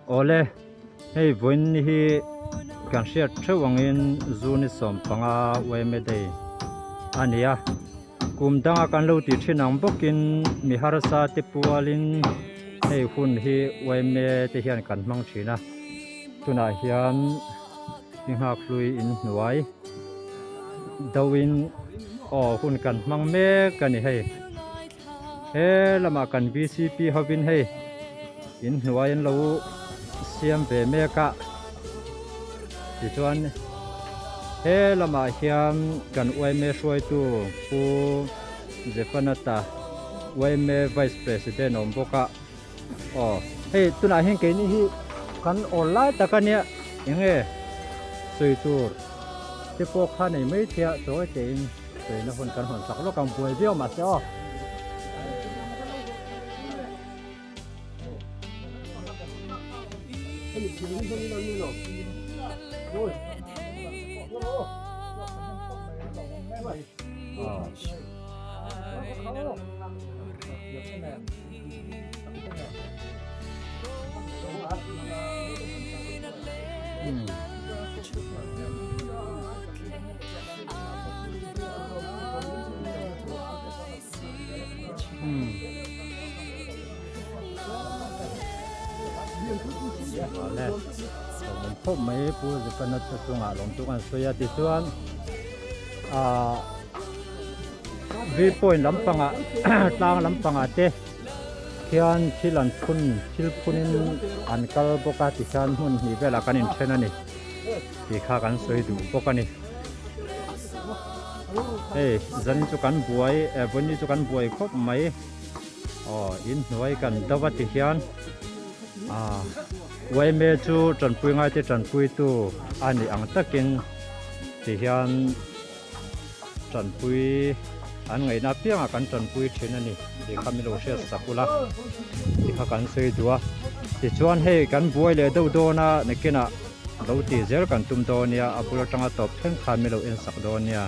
Awle, hei vawiin hi kan hriat theuh angin June 15 Yma Day a ni a. Kum danga kan lo tih thin ang bawkin mi harsa te pualin hei hun hi Yma te hian kan hmang thin a. Tunah hian i nghak hlui inhnuai deuhin aw hun kan hmang mek a ni hei. He lamah kan VCP hovin hei inhnuai an lo siam ve mek a, tichuan he lamah hian kan yma hruaitu Pu Zefanata yma Vice President a awm bawk a, aw hei tunah hian keini hi kan awl lai tak a nia enge sawi tur te pawh kha nei mai thei a chawi tein. Tuina hun kan hawn sak lawk ang buai viau mahse aw. Awle lawmawm khawp mai Pu Zepana te chungah lawm chu kan sawi a tichuan ah V point lampangah tlang lampangah te khian thil an phun thil phunin an kal bawk a tikhian hmun hnih velah kan inthen a ni. Tih kha kan sawi duh bawk a ni. Hei zanin chu kan buai eh vawiin chu kan buai khawp mai aw in hnuai kan do a ti hian ah yma chu tanpui ngai te tanpui tu a nih ang takin ti hian tanpui an ngaihna apiangah kan tanpui thin a ni tih kha min lo hriat sak ula tih kha kan sawi duh a tichuan hei kan buai leh deuh dawn a nakinah lo tih zel kan tum dawn nia a bul atanga tawp thleng khan min lo en sak dawn nia.